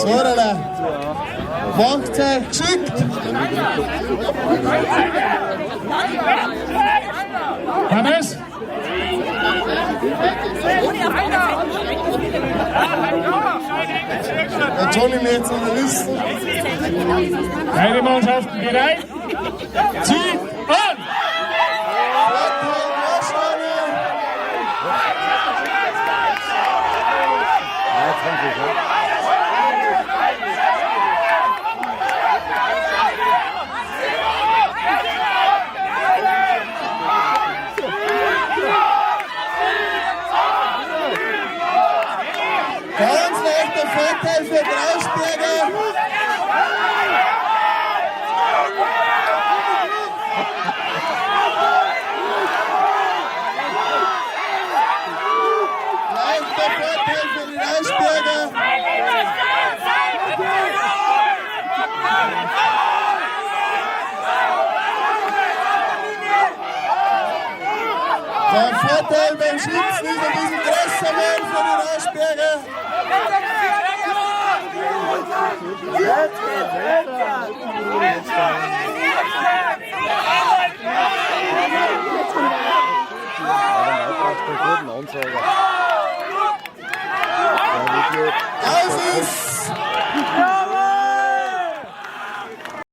Sorala, macht's euch geschickt! Hannes? Der Johnny möchte noch wissen. Beide Mannschaften bereit? Zieht an! Vorteil Warsteiner. Ganz leichter Vorteil für Drausberger. Leichter Vorteil für die Rauschberger. Der Vorteil beim Schützen ist ein bisschen größer geworden für die Rauschberger. Aus ist